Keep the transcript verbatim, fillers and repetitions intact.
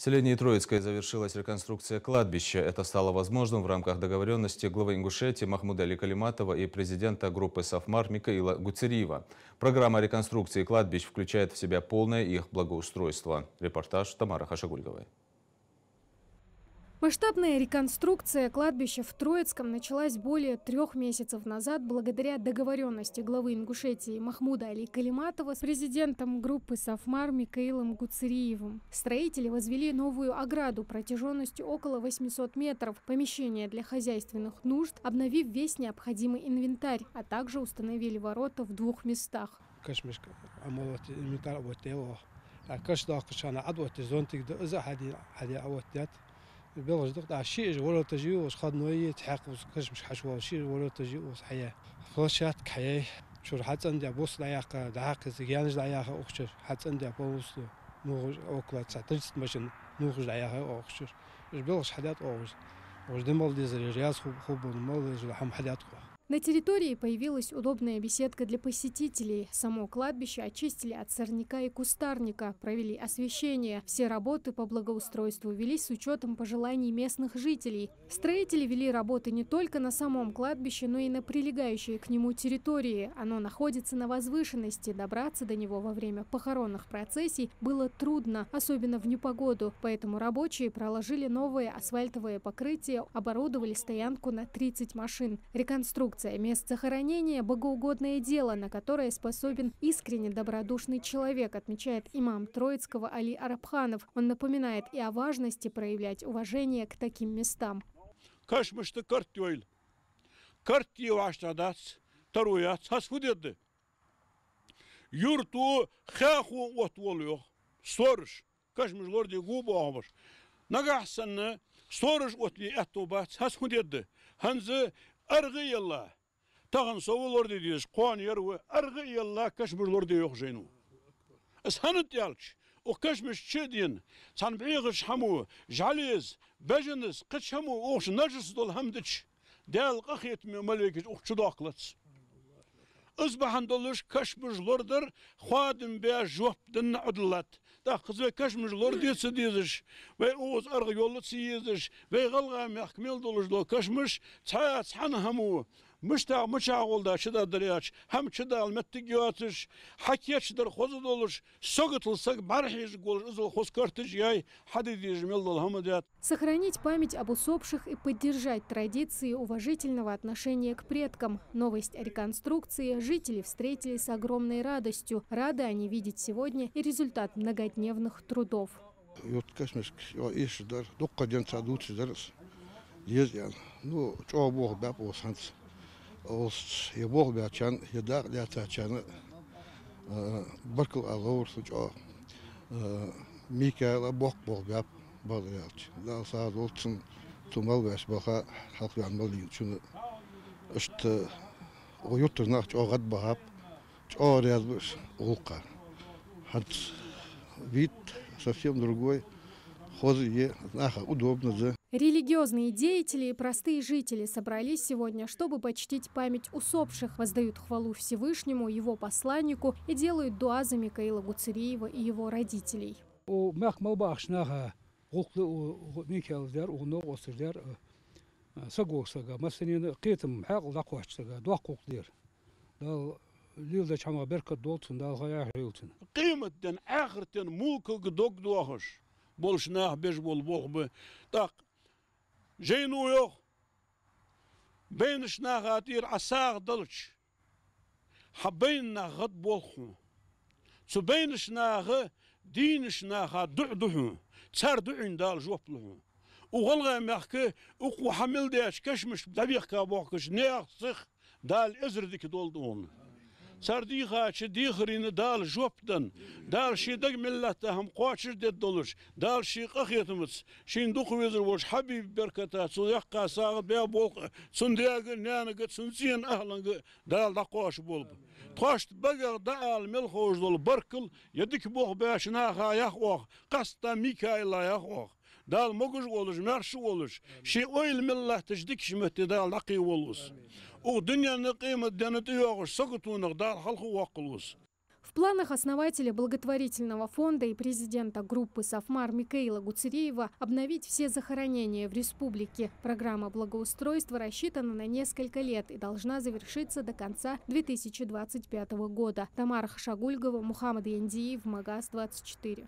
В селении Троицкое завершилась реконструкция кладбища. Это стало возможным в рамках договорённости главы Ингушетии Махмуда-Али Калиматова и президента группы «Сафмар» Микаила Гуцериева. Программа реконструкции кладбищ включает в себя полное их благоустройство. Репортаж Тамары Хашагульговой. Масштабная реконструкция кладбища в Троицком началась более трёх месяцев назад благодаря договорённости главы Ингушетии Махмуда-Али Калиматова с президентом группы «Сафмар» Микаилом Гуцериевым. Строители возвели новую ограду протяжённостью около восьмисот метров, помещение для хозяйственных нужд, обновив весь необходимый инвентарь, а также установили ворота в двух местах. Кашамашка Ӏомаоттаь, инвентарь Ӏооттадаь оаха. ТӀаккха кашамаш доаккхача хана Ӏооттадаь зонтик да, из а хьаде, хьаде Ӏооттадаьд. Белхаш да-кх, тӀаккха ши эзар ворота я оаха, входной я, тӀехьа кхузткъа кашамашка хьачувоалаш ши эзар ворота я оаха хьаяь. Площадка хьаяьй, чура хьацӀендаь, бус дӀаяккха, дӀахьакха, цига янаш дӀаяьха укх чура, хьацӀендаь полностью. МугӀаш около ца тридцать машин мугӀаш дӀаяьхай оаха укх чура. Уж белхаш хьадаьд оаха уж. Уж дӀа мел дезараш, яз ху-, хургбола мел дезаш дола хӀама хьадаьд оаха. На территории появилась удобная беседка для посетителей. Само кладбище очистили от сорняка и кустарника, провели освещение. Все работы по благоустройству велись с учётом пожеланий местных жителей. Строители вели работы не только на самом кладбище, но и на прилегающей к нему территории. Оно находится на возвышенности. Добраться до него во время похоронных процессий было трудно, особенно в непогоду. Поэтому рабочие проложили новое асфальтовое покрытие, оборудовали стоянку на тридцать машин. Реконструкция мест захоронения — богоугодное дело, на которое способен искренне добродушный человек, отмечает имам Троицкого Али Арабханов. Он напоминает и о важности проявлять уважение к таким местам. Кашамашта карт йойла. Карт е вӀаштӀехьа дац, таро яц, хӀанз фу дергда? Юрто хехо оттавоал йоах сторож. Кашамаш лораде гу боахабаш. Нагахьа санна сторож оттаве аьттув бац, хӀанз фу дергда? ХӀанз аргӀа а елла, тахан со ва лораде дезаш, кхоана ер ва, аргӀа а елла, кашамаш лораде йоах жайно. Из хӀана да аьлча, укх кашамашта чу а дена, цхьан бӀехача хӀамо, жӀалеза, бежанза, кхыча хӀамо, укх чу нажас дола хӀама дича, Даьла къахетаме малейкаш укх чу доаккхалац. Из бахьан долаш кашамаш лорадар хоадам беш жоп денна Ӏодиллад. ТӀаккха из вай кашамаш лораде ца дезаш, вай укхаза аргӀа йолла ца езаш, вай ГӀалгӀай мехка мел долаш дола кашамаш цхьа, цхьан хӀамо, мишта, мичахьа гӀолла чудоаладаьр аьлча, хӀама чудоала моттиг йоацаш, хьакийчдар хоза долаш, саготал саг бӀарахьежаргволаш, иззал хоза карташ яьй, хьаде дезаш мел дола хӀама даьд. Сохранить память об усопших и поддержать традиции уважительного отношения к предкам. Новость о реконструкции жители встретили с огромной радостью. Рады они видеть сегодня и результат многодневных трудов. Юрта кашамашка чӀоагӀа эшаш дар, дуккха денз цхьа дувцаш дар из, еза аьнна. Ну, чӀоагӀа болх баьб оаха хӀанз. Оаха е болх баьчарна, е дакъа лаьцачарна, а, баркал ала ловр сона чӀоагӀа. А, Микаила боккха болх баьб, бакъдар аьлча. Дала сагӀа долда цунна, цу мел баьча балха хьалхаваьнна мел дийначунна. Иштта укх юртара нах чӀоагӀа гӀадбахаб. ЧӀоагӀа раьза ба уж гӀулакха. ХӀанз вид совсем другой, хоза я, наха удобно да. Религиозные деятели и простые жители собрались сегодня, чтобы почтить память усопших, воздают хвалу Всевышнему, его посланнику и делают дуа за Микаила Гуцериева и его родителей. Укх мехка мел бахача наха гӀулакх да укх Микаила дар, укх новкъосташа дар, а, саго сага массанена кхетам, хьаькъал дӀакхоачаш сага, доккха гӀулакх да ер. Дала леладеча хӀамах беркат долда цунна, Дала хайра хьоахайойла цунна. Къематден, ахартен мулкалга дог доахаш болча наха беш бола болх ба. ТӀаккха жайно йоах: байнача наха тӀера Ӏа сагӀа делча, хьа байна нах гӀад болх хьона. Цу байнача наха, дийнача наха дуӀа ду хьона. Цар дуӀайна Дала жоп лу хьона. Укх ГӀалгӀай мехка укхо хьа мел даьча кашамашка дӀабехка бохкача наьха сиха Дала эзар дика долда хьона. Цар дийхача дехарийна Дала жоп денна, Дала ший дага мел лаьтта хӀама кхоачашдергдолаш, Дала ший къахетамца, шийна дукха везар волча Хьабиба берката, цо яьккха сагӀа, баь болх цун даьга, наьнага, цун цӀен ахӀланга Дала дӀакхоачаш болба. Тхоашта багах дӀаала мел ховш дола баркал е дика болх баьча наха ях оаха, къаьстта Микаила ях оаха. Дала могаш волаш, маьрша волаш, ший ойла мел латтача дикача метте Дала дӀакхийволва из. Укх дунен а, къематден а тӀайоагӀача саготонах Дала хьалхавоаккхалва из. В В планах основателя благотворительного фонда и президента группы «Сафмар» Микаила Гуцериева обновить все захоронения в республике. Программа благоустройства рассчитана на несколько лет и должна завершиться до конца две тысячи двадцать пятого года. Тамара Хашагульгова, Мухаммад Яндиев, Магас двадцать четыре.